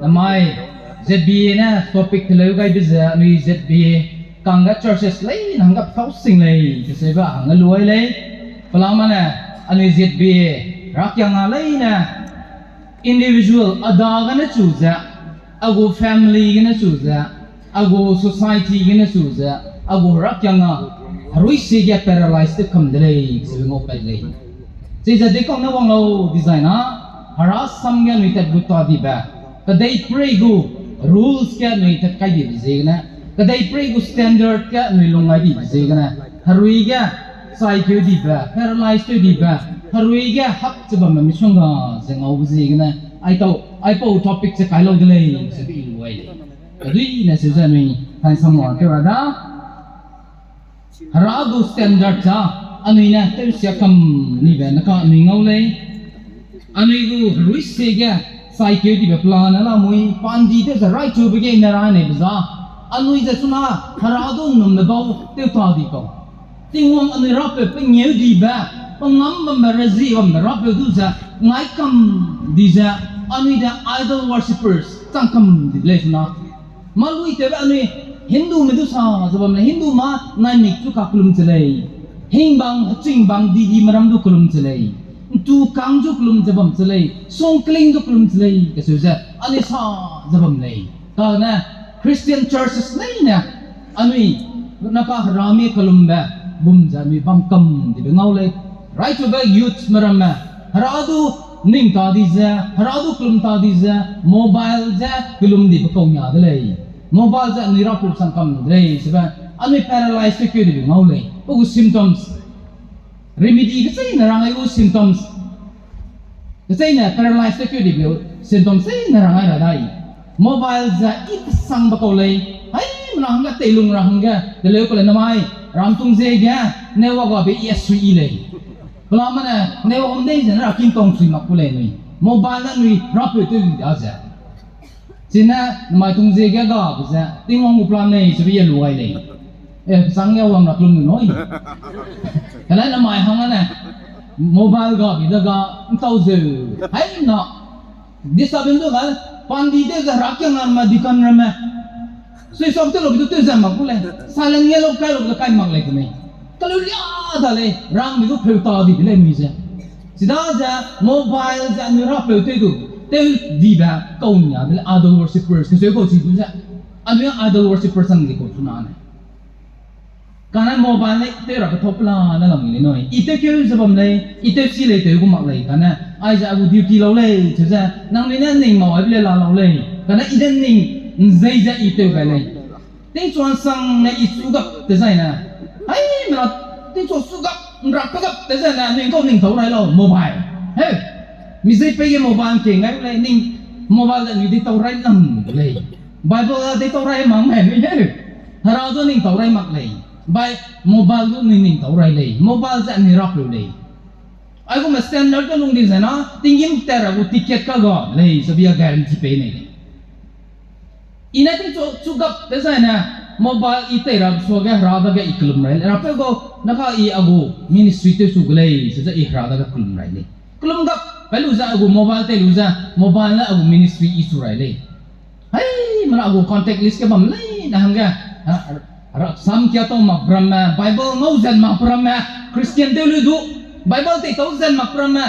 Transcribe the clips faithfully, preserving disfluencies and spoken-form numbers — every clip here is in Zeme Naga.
Namai, Z B A ne topic teleu gaibe ze anui Z B A kangge churches leine hangge petâu sing lei, keseube hangge luai lei. Pelamane, anui Z B A, rakiang a leine, individual, a da gene chu ze, a gu family gene chu ze, a gu society gene chu ze, a gu rakiang a, herui sie ge paralyze tew kam de lei, keseube ngau pat lei. Chize deikau ne wang lau dizai na, hera sam ge anui tat gu ta dibe, kedeiperei gu rules ge anui tat kai dibe ziegene, kedeiperei gu standard ge anui lung ngai dibe ziegene, herui ge, chai keu dibe, paralyze tew dibe, herui ge hap ze bamme mission ga ze ngaube ziegene, aitau, aipau topic ze kai lau de lei, ze bi luai lei. Keduine seu ze anui, tan sam ngau tew ra da. Hera gu standard za, anui ne tewsia kam nibe neka anui ngau lei. Anui gu herui sie ge, chai keu dibe plan ne lamui, pandi tew ze raitube ge ne rai neibe za. Anui ze chuna, hera du nnumbe bau tew ta di kau. Tingwang anui rapeu pengeu dibe, pengam bambe rezi bambe rapeu du ze, ngai kam di ze, anui de idol worshippers chang kam di de lei chuna. Mâ lui tewbe anui Hindume du sa ze bam lei, Hindu mâ naimik chu ka kelum che lei. Hingbang, hechingbang, didi meram du kelum che lei. Ntu kang zu kelum ze bam che lei. Sungkling zu kelum che lei. Keseu ze, anui sa ze bam lei. Kane, Christian churches leine, anui, naka herami kelumbe, bum ze anui bam kam dibe ngau lei. Raitube youthme ramme, hera du ning ta di ze, hera du kelum ta di ze, mobile ze kelum dibe kau nia de lei. Mobile ze anui rapeu sang kam de lei, sebe, anui paralyze tew keu dibe ngau lei. Pe gu symptoms. Remedy kecheîne rang ai gu symptoms. Kecheîne paralyze tew keu dibe symptoms cheîne rang ai ra dai. Mobile ze i kesangbe kau lei. Haimena hangge teilung ra hangge, teleu kau lei namai, ramtung ziege, network gabe i asui i lei. Pelamane, network hangdei ze ne ra kingtong sui mak ku lei nui. Mobile ne nui rapeu tew di da ze. Chine, namai tung ziege gabe ze, Tingwang gu plan lei, sebe ye lu ai lei. E, sang ge wang ra kelum nu noi. Kane namai hang ane, mobile gabe de ga, ntau zeu. Haimena, disturbance zu ga, pandi tew ze herakiang ramme, deacon ramme. Switch off tew lu bi du tew ze mak ku lei. Silent nge lu kai lu de kai mak lei ku mei. Kaleu lia da lei, rangmi du pheu ta di de lei mi ze. Chidaze mobile ze anui rapeu tew du, tew dibe kau nia de lei idol worshippers, keseu kau chi du ze. Anui idol worshippers sang di kau chuna ne. Kane mobile ne tew ra kethau pela ne lam lei nui. I tewkeu ze bam lei, i tewchi lei tew gu mak lei kane. Aize a gu duty lau lei, cheu ze. Nangnui ne ning mau aibe le la lau lei. Kane i de ning nzei ze i tew gai lei. Tingchuan sang ne i chu gap tezaine. Haimena, tingchuan chu gap, nra pe gap tezaine, ning kau ning tau rai lau, mobile. He, mi zei pei ge mobile ke ngai lei, ning mobile de mi deitau rai lam lei. Bible a deitau rai mak me nui he. Hera du ning tau rai mak lei. Bai, mobile du nui ning tau rai lei. Mobile ze anui rapeu lei. Aigume standard ge lung di zena, tinggîm tat ra gu ticket ka ga lei, sebe a guarantee pei nei lei. I ne tingchu, chu gap tezaine, mobile i tei ra suage hera dage i kelum rai lei. Rapeu gau, naka i a gu ministry tewchu gu lei, seze i hera dage kelum rai lei. Kelum gap, kai lu ze a gu mobile tei lu ze, mobile ne a gu ministry i chu rai lei. Haimena a gu contact list ge bam leine hangge, a, a, raksam kia tau mak ramme, Bible ngau zat mak ramme, Christian tew lu du, Bible tei tau zat mak ramme,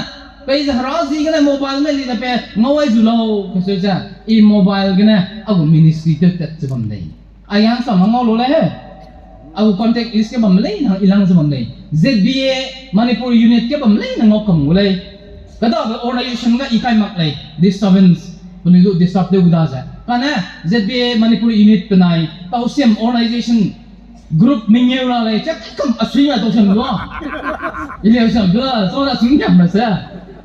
peize hera ziegene mobile ne li ze pe ngau ai zu lau, keseu ze, i mobile gene a gu ministry tew tat ze bam lei. A yang sam ngau lu lei he. A gu contact list ge bam leine hang i lang ze bam lei. Z B A Manipur unit ge bam leine ngau kam gu lei. Kedabe organization ga i kai mak lei. Disturbance. Penui du disturb tew gu da ze. Kane Z B A Manipur unit penai tausiam organization group mengeu la lei. Chak kam asui na tausiam du a. I le siam du a, so na sui niam na se.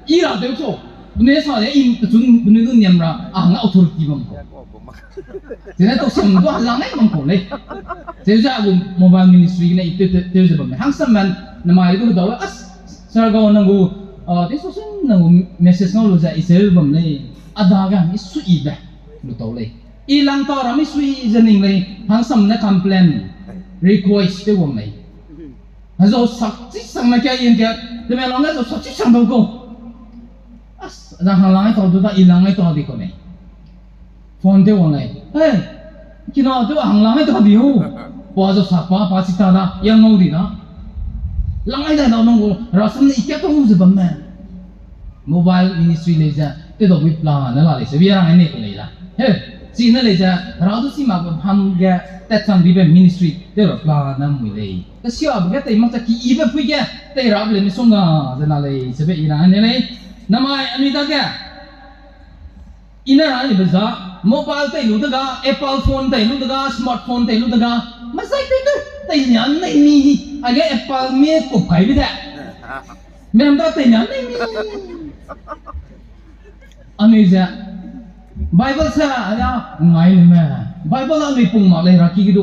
I ra tew chu. Penui sa de i pechun penui du niam ra. A hang authority bam ko. Chine tausiam du a lang ai bam ko lei. Cheu ze a gu mobile ministry gene i tew, tew, tew ze bam lei. Hangsamme namai du dau, as, sir gau nang gu, a, teisu sun nang gu message ngau lu ze i seu bam lei. A dage mi suibe lu tau lei. I lang ta ra mi sui ze ning lei, hangsamme ne complain, request tew wang lei. Hezau sak chi sang na kia yin kia, Tamenglong ne zau sak chi sang dau kau. As, zang hang lang ai tau du da, i lang ai tau di kau nei. Phone tew wang lei. Hey, kina tew hang lang ai ta di hu. Pa zo sa pa, pa chi ta da, yang ngau di da. Lang ai da na nang gu, rasam ne i kat ta hu ze bam me. Mobile ministry lei ze, tew dau mi plan ne la lei ze, bia rang ai ne ku lei la. He, chi ne lei ze, ra du si ma bam ham ge, tat chang di be ministry, tew ra plan ne mui lei. Ka sia be ge tei mak cha ki i be pui ge, tei ra be le mi song ga, ze la lei, ze be i rang ai ne lei. Namai, anui da ge, i ne rang ai ne be za, mobile tei lu de ga, Apple phone tei lu de ga, smartphone tei lu de ga, ma zai tei tei, tei nian nei mi, a ge Apple mi kup kai be de. Miam da tei nian nei mi. Anui ze, Bible se, aya, ngai ne me. Bible anui pung mak lei ra ki ge du.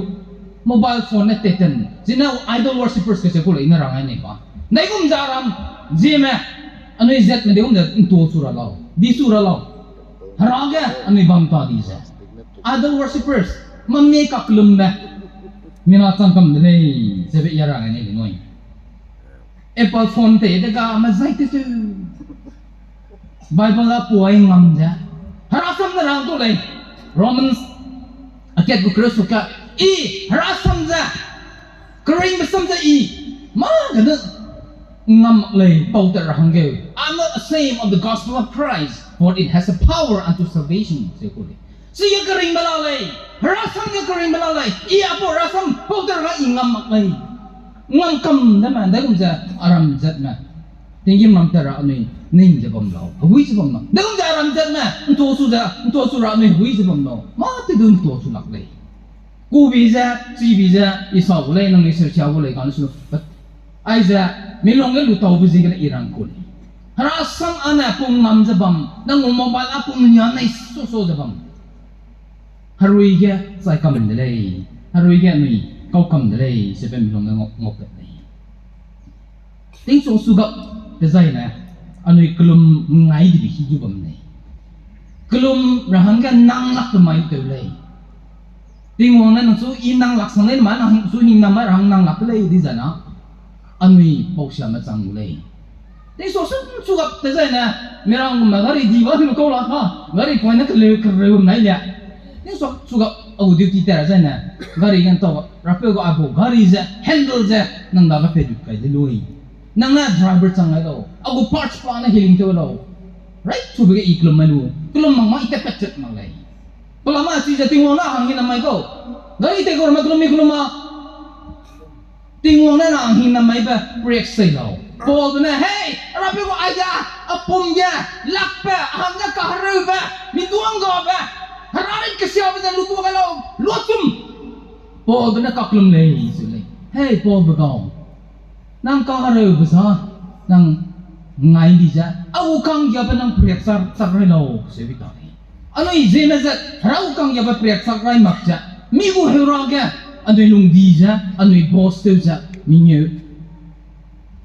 Mobile phone ne tei ten. Zine idol worshippers ke se ku lei ne rang ai nei ba. Nei gum za ram, zie me. Anui zet me de gum ze ntua su ra lau. Di su ra lau. Hera ge anui bam ta di ze. Idol worshippers, mami kaklum me. Mina chang kam de lei, ze be ya rang ai nei le nui. Apple phone tei de ga, ma zai tei tei. Bible a puai ngam ze. Hera sam ne rang tu lei. Romans a kat gu kre su ka. I, hera sam ze. Keringbe sam ze i. Ma gene ngam mak lei, pau tat ra hangge. I'm not ashamed of the gospel of Christ, for it has a power unto salvation, ze ku lei. Chi ge keringbe la lei. Hera sam ge keringbe la lei. I a pau hera sam pau tat ra i ngam mak lei. Ngam kam de me, de gum ze, a ram zet me. Tinggîm ram tat ra anui ning ze bam lau, hegui ze bam lau. De gum ze a ram zet me, ntua su ze, ntua su ra anui hegui ze bam lau. Ma te du ntua su lak lei. Kubi ze, chibi ze, i sa gu lei, nang lei sersia gu lei, kane su. Aize, mi lung ge lu taube ziegene i rang ku lei. Hera sam ane pum ngam ze bam, nang gu mobile a pum nia nei su su ze bam. Herui ge chai kam de lei, herui ge anui kau kam de lei, ze be mi lung ge ngau, ngaupat lei. Tingchung sugap dezaine, anui kelum ngai dibe hi du bam lei. Kelum ra hangge nang lak pe mai tew lei. Tingwang ne nang chu i nang lak sang lei ma, nang chu hingnam mai ra hang nang lak de lei di zai na, anui pausiame chang gu lei. Tingchung sugap dezaine, mirang gume gari di ba lu kau la ka, gari point ne keleu kereu nai le. Tingchung sugap a gu duty tat ra zaine, gari ge ntau, rapeu gu a gu gari ze, handle ze, nang dage pe du kai de lui. Nang ne driver chang gai lau, a gu parts pa ne healing tew lau. Right, tube ge i kelum mai lu, kelum mak ma i tat pat chet mak lei. Pelama chi ze Tingwang ne hang hingnam mai kau. Gari tei kau ra ma kelum mi kelum ma. Tingwang ne nang hingnam mai be priak sei lau. Paulbe ne, hey, rapeu gu aige, a pum ge, lakbe, a hangge kahereube, mi duanggabe, hera rit kesiabe ze lu tuâ gai lau, luachum. Paulbe ne kakelum lei, ze lei. Hey, Paulbe gau. Nang kahereube za, nang ngai di ze, a gu kanggiabe nang priak chak, chak rai lau, ze bi ta lei. Anui ziemme ze, hera gu kanggiabe priak chak rai mak ze, mi gu heurâ ge, anui lungdi ze, anui boss tew ze, mengeu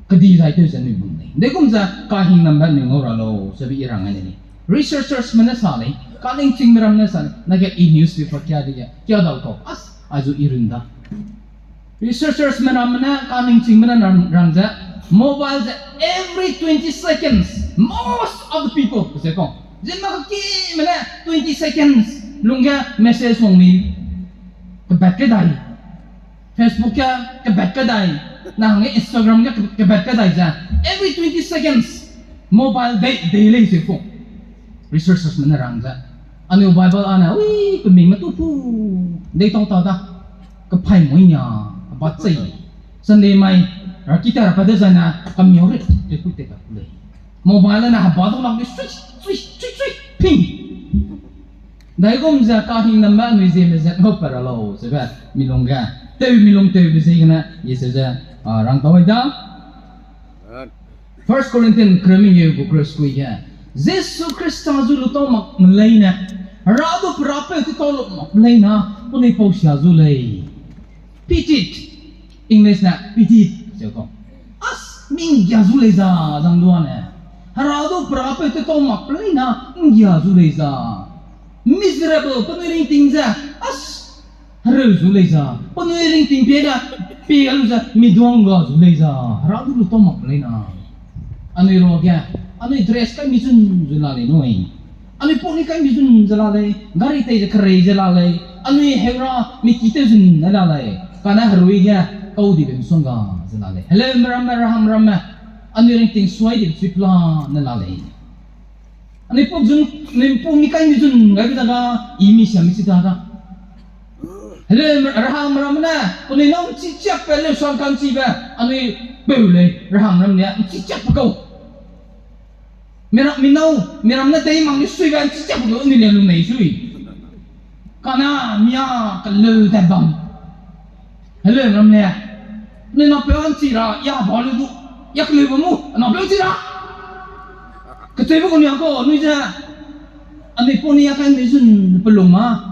kedi zai tew ze anui bam lei. Degum ze, kahingnambe anui ngau ra lau, ze bi i rang ai lei. Researchersme ne sa lei, kaningchingme ram ne sa lei, nage i newspaper kia dige, kia dau kau, as, aizu i run da. Researchersme ramme ne, kaningchingme ne ram, ram ze, mobile ze every twenty seconds, most of the people, ze kau. Ziemme kakime ne twenty seconds lungge message wang mi kebat kedai. Facebook ge kebat kedai. Nang hangge Instagram ge ke-, kebat kedai ze. Every twenty seconds mobile dei, dei lei ze kau. Researchersme ne rang ze. Anui Bible ane, ui, pemingme tu pu. Dei tau ta da. Kepaî moi nia, kebat chei. Sunday mai, ra ki ta ra pa dezaine, kamiau rit, te ku te ka ku lei. Mobile ne heba dau lak di, sui, sui, sui, sui, ping. Daigum ze kahingnambe anui ziemme zat ngau pat ra lau, ze be, mi lungge. Tew mi lung tewbe ziegene, i se ze, a, rang tau ai da. First Corinthian kereu mengeu gu kereu sekui ge, Jisu Khrista zu lutau mak me leine, hera du perapeu tetau lu mak me leine, penui pausia zu lei. Pitied, English ne pitied, ze kau. As, mi nggia zu lei za, zang duane. Hera du perapeu tetau mak me leine, nggia zu lei za. Miserable, penui ringting ze, as, hereu zu lei za, penui ringting pie ga, pie ga lu ze, mi duang ga zu lei za, hera du lutau mak leine. Anui ruage, anui dress kai mi zun zun la lei nui. Anui pau ni kai mi zun ze la lei, gari tei ze kerei ze la lei, anui heura mi ki tew zun ne la lei, kane herui ge kau dibe misongga ze la lei. Heleume ramme, rahamramme, anui ringting suai dibe chui pela ne la lei. Anui pau zun, anui pau ni kai mi zun gaibe daga, i mi sia mi chi da da. Heleume rahamramme ne, penui nâu nchi chiakbe leu sang ka'nchibe, anui peu lei, rahamram ne nchi chiakbe kau. Miram, mi nâu, miram ne tei mang ni suibe nchi chiakbe kau, anui le lu nei sui. Kane, mia, keleu tat bam. Heleume ram le. Anui napeu ’nchi ra, ya ba lu du, ya keleu bam mu, napeu ’nchi ra. Kecheube gu nia kau, anui ze. Anui pau ni ya kai mi zun pelung ma.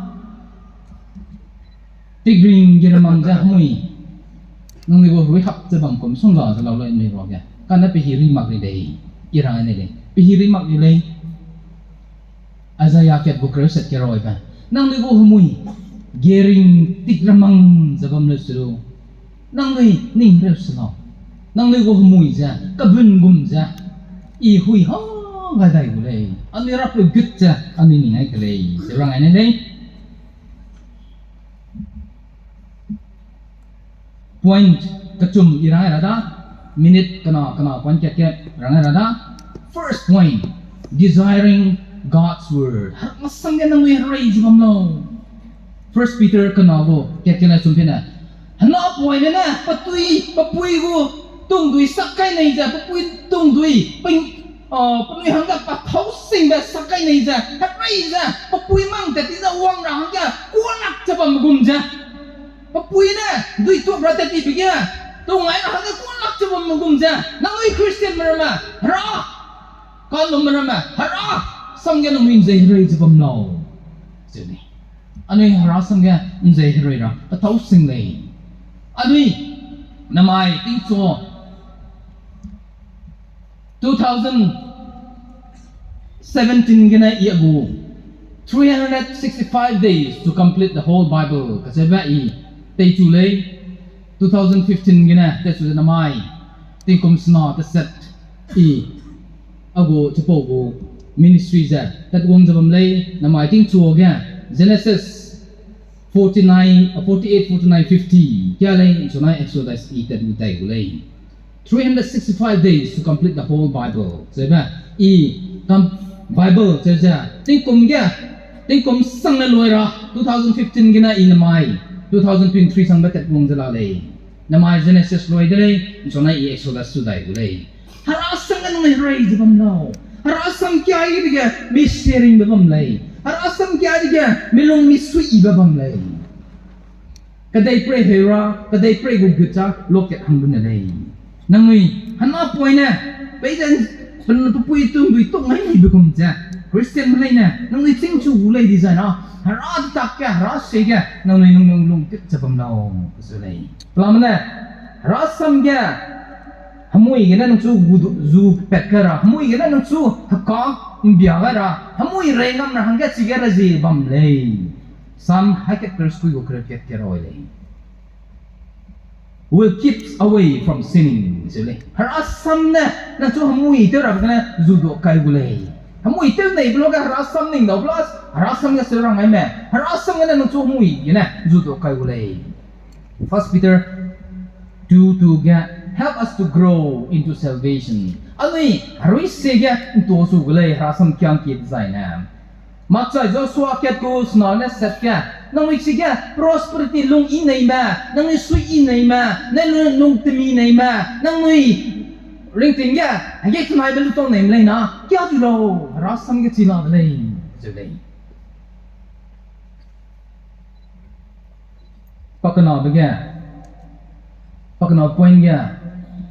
Tigring ge remang ze hemui. Nangnui gu herui hap ze bam kum sungga ze lau lei anui ruage. Kane pehiri mak ri lei. I rang ne lei. Pehiri mak ri lei. Isaiah kat gu kereu set kereu be. Nangnui gu hemui. Gering tik remang ze bam leu se lu. Nangnui ning reu se lau. Nangnui gu hemui ze, kabun gum ze. I hui ha gai dai gu lei. Anui rapeu gut ze, anui ning ai ke lei. Ze rang ne lei. Point kechum i rang ra da, minute kena, kena point kat kat rang ra da. First point, desiring God's word. Herasam ge nangnui herei ze bam lau. First Peter kena gu kat kat ne chum pene. Hena point ne, patui, papui gu, tungdui sak kai nei ze, papui tungdui, ping, ah, penui hangge pathau singbe sak kai nei ze, herei ze, papui mang tat ti ze wang ra hangge, kualak ze bam gum ze. Papui ne, dui tuak ra tat tibe ge, tungai ra hangge kualak ze bam gum ze. Nangnui Christianme ramme, hera, kalumme ramme, herasam ge nangnui ’nzei herei ze bam lau. Ze ni. Anui herasam ge ’nzei herei ra, pathau sing lei. Anui, namai tingchu, two thousand seventeen gene i a gu, three hundred sixty-five days to complete the whole Bible, kacheube i teichu lei, two thousand fifteen gene, teichu ze namai, tingkum sena teset i, a gu chipau gu ministry ze, tatwang ze bam lei, namai tingchu ge, Genesis forty-nine, uh, forty-eight, forty-nine, fifty, kia lei, nchunai Exodus i tat gu dai gu lei. Three hundred sixty-five days to complete the whole Bible. Zebe, i kam-, Bible, ze ze, tingkum ge, tingkum sang ne loi ra, two thousand fifteen gene i namai, two thousand twenty-three sangbe tat gung ze la lei. Namai Genesis loi de lei, nchunai i Exodus su dai gu lei. Herasam ge nangnui herei ze bam lau. Herasam kia i dege, mi sharingbe bam lei. Herasam kia dege, mi lung mi suiyibe bam lei. Kedeiprei heu ra, kedeiprei gu gut za, loket hang bu ne lei. Nangnui, hena poine, peize, pen-, pepui tungdui tuk ngai nibe gum ze, Christianme leine, nangnui chîngchu gu lei dizai na, hera tak ge, hera sie ge, nangnui nung nung lung gut ze bam lau, ze lei. Pelamene, herasam ge, hemui gene nangchu gu du-, zu pat kai ra, hemui gene nangchu heka mbia gai ra, hemui rei ngam ra hangge chige ra zie bam lei. Sam hai kat kereu sekui gu kereu kat kereu lei. Will keep away from sinning, ze lei. Herasam ne, nangchu hemui tew rabe gene zu du kai gu lei. Hemui tew neibe luge herasam ning dau plus, herasam ge seu rang aime. Herasam gene nangchu hemui gene zu du kai gu lei. First Peter two two ge, help us to grow into salvation. Anui, herui sie ge ntuachu gu lei, herasam kiang kie dezaine. Makchai Joshua kat gu sena ne set ge, nangnui chige prosperity lung i neime, nangnui sui i neime, nangnui lung temi neime, nangnui ringting ge, hege tenaibe lutau neime leina, kia zu lau, herasam ge chi la de lei, ze lei. Pakenabe ge, pakena point ge,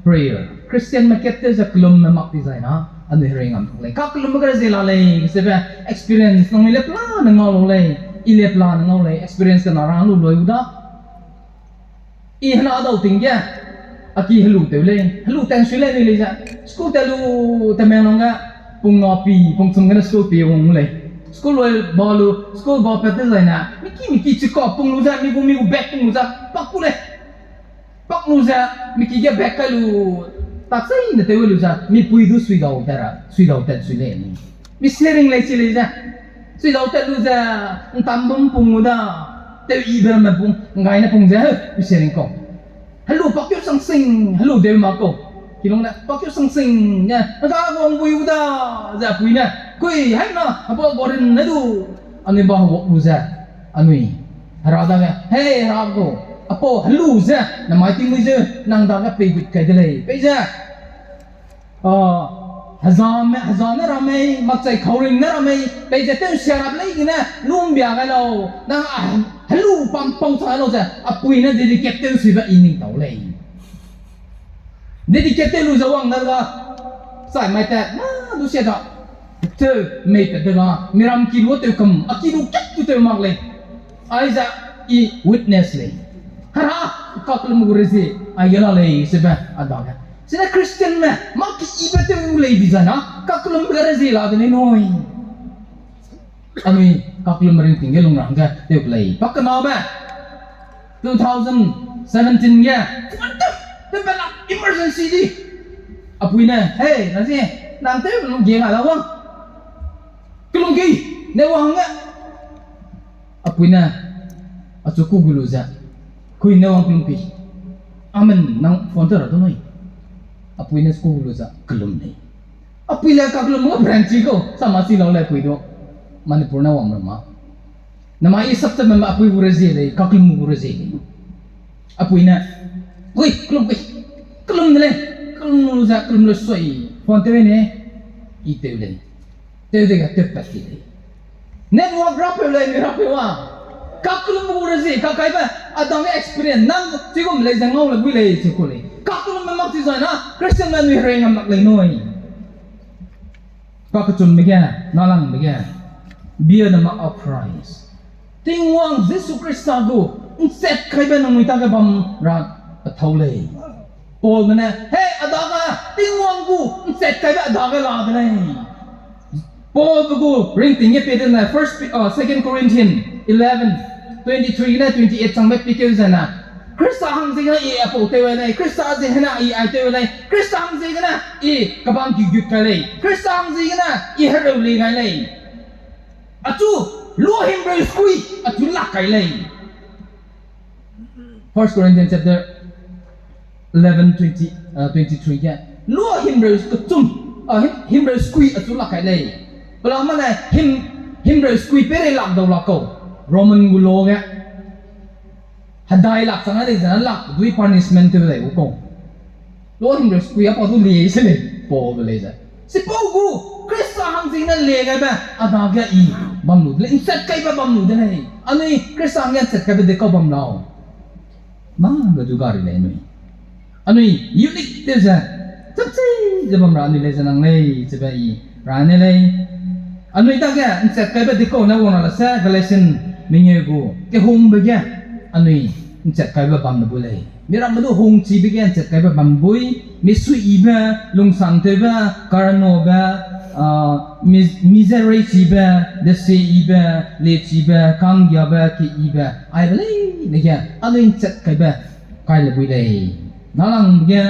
prayer. Christianme kat tew ze kelumme mak dizai na, anui herei ngam tuk lei. Kakelumbe ge zie la lei, sebe experience, nangnui le pelane ngau lau lei, i le pelane ngau lei, experience kena rang lu loi u da. I hena dau ting ge, a ki helu tew lei, helu tan sui lei nui lei ze, school tat lu, Tamenglong ge, pung na pi, pung chum gene school pi wang lei. School loi ba lu, school ba pat dezaine, miki miki chika pung lu ze, mi gu mi gu bag pung lu ze, pak ku lei. Pak lu ze, miki ge bag kai lu, tak seine tew lu ze, mipui du suidau tat ra, suidau tat sui lei ni. Mi sharing lei chi lei ze. Suidau tat lu ze, ’ntam bum pung gu da, tew yibe ramme pung, ’nggaine pung ze, mi sharing kau. Helu pakeu sangsing, helu deu mak kau. Kilung ne, pakeu sangsing, ne, ’ngga guang bui gu da, ze apui ne. Kui, haina, hepau borin ne du, anui ba hewak lu ze, anui. Hera dage, hei, Hera gu, apau helu ze, namai tingmui ze, nang dage peigut kai de lei, peize. Ah, hezame, hezane ramei, makchai khauring ne ramei, peize tewsia rap lei gene, lumbia gai lau, nang a, helu pampau cha lau ze, apui ne dedicate tewsibe i ning tau lei. Dedicate tew lu ze wang ne ga, chai mai tat, na, du sia da, tew, mei pat de ga, miram ki lu tew kam, a ki lu kat tu tew mak lei. Aize i witness lei. Hera, kakellum gu rezie, aige la lei, sebe, a dage. Sine Christianme, mâ ki ibe tew lei di zai na, kakellumbe rezie la de lei nui. Anui, kakellum ringting ge lung ra hangge, tew lei. Pakenabe, two thousand seventeen ge, tew, tew pe la, emergency di. Apui ne, hei, na zi, nang tew lung ge nga la wang. Kellum kei, ne wang hangge. Apui ne, achu ku gu lu ze, kui ne wang kellum kei. Amen, nang phone tew ra du nui. Apui ne chu ku gu lu ze, kellum lei. Apui le kakellum ga branch chi kau, sa ma chi lau lei apui du. Manipur ne wang ra ma. Namai i sap te me apui gu rezie lei, kakellum gu rezie lei. Apui ne, ui, kellum kei. Kellum de lei, kellum lu ze, kellum lu sui. Phone tew ne, i tew lei. Tew dege tew pat ti lei. Network rapeu lei, mi rapeu a. Kakellum gu rezie, kakaibe, a dage experience, nang chigum lei ze ngau le bui lei, chi ku lei. Kakellumbe mak chi zai na, Christianme nui herei ngam mak lei nui. Pakechumbe ge, nalangbe ge, be the mark of Christ. Tingwang Jisu Khrista gu, ’nchat kaibe nangnui dage bam ra pethâu lei. Paulbe ne, hei, a dage, Tingwang gu, ’nchat kaibe a dage la de lei. Paulbe gu ringting ge pie de ne, First, uh, Second Corinthians eleven, twenty-three ne twenty-eight changbe pie keu zene, Khrista hangziegene i apau tew lei, Khrista ziegene i ai tew lei, Khrista hangziegene i kebang ki gut kai lei, Khrista hangziegene i hereu lei gai lei. Achu, lua himreu sukui, achu lak kai lei. First Corinthians chapter eleven, twenty, uh, twenty-three ge, lua himreu kechum, uh, him-, himreu sukui achu lak kai lei. Pelama ne him-, himreu sukui peirei lak dau lak kau, Roman gu law ge. Hedai lak chang a lei zene lak dui punishment tew lei gu kau. Lua himreu sukui a pa du lie se lei, Paulbe lei ze. Chipau gu, Khrista hangziegene lie gaibe, a dage i bam lu de lei, ’nchat kaibe bam lu de lei. Anui Khrista hangge ’nchat kaibe de kau bam lau. Mâ ge du gari lei anui. Anui unique tew ze, chapchei ze bam ra anui lei ze nang lei, chebe i ra ne lei. Anui dage ’nchat kaibe de kau ne wang ra la se Galatian mengeu gu kehungbe ge anui ’nchat kaibe bam de bui lei. Miramme du hungchibe ge ’nchat kaibe bam bui, misuiyibe, lungsangtewbe, karanobe, ah, mi-, mi ze reichibe, desieyibe, liechibe, kanggiabe, keyibe, aibe leine ge anui ’nchat kaibe kai le bui lei. Nalangbe ge,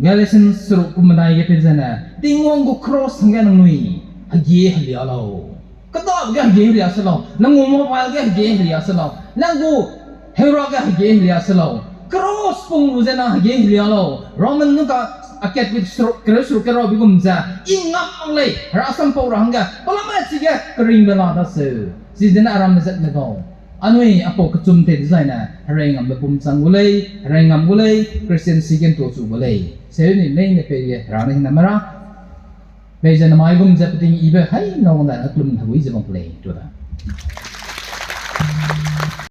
Galatians seruk gu medai ge pie zene, Tingwang gu cross hangge nangnui hege helia lau. Kedabe ge hege helia se lau. Nang gu mobile ge hege helia se lau. Nang gu heura ge hege helia se lau. Cross pung lu ze nang hege helia lau. Roman nung ka akat gu seruk, kereu seruk kereu bi gum ze, i ngam mak lei, hera sampau ra hangge, pelama chige keringbe la daseu. Chizene aram zet le gau. Anui apau kechum tei dezaine, herei ngambe pum chang gu lei, herei ngam gu lei, Christian si gen tuachu gu lei. Seu ni leine pei ge, hera ne hiname ra. Peize namai gum ze peting ibe, hai, na wang dai na kelum hegui ze bam gu lei, tu da.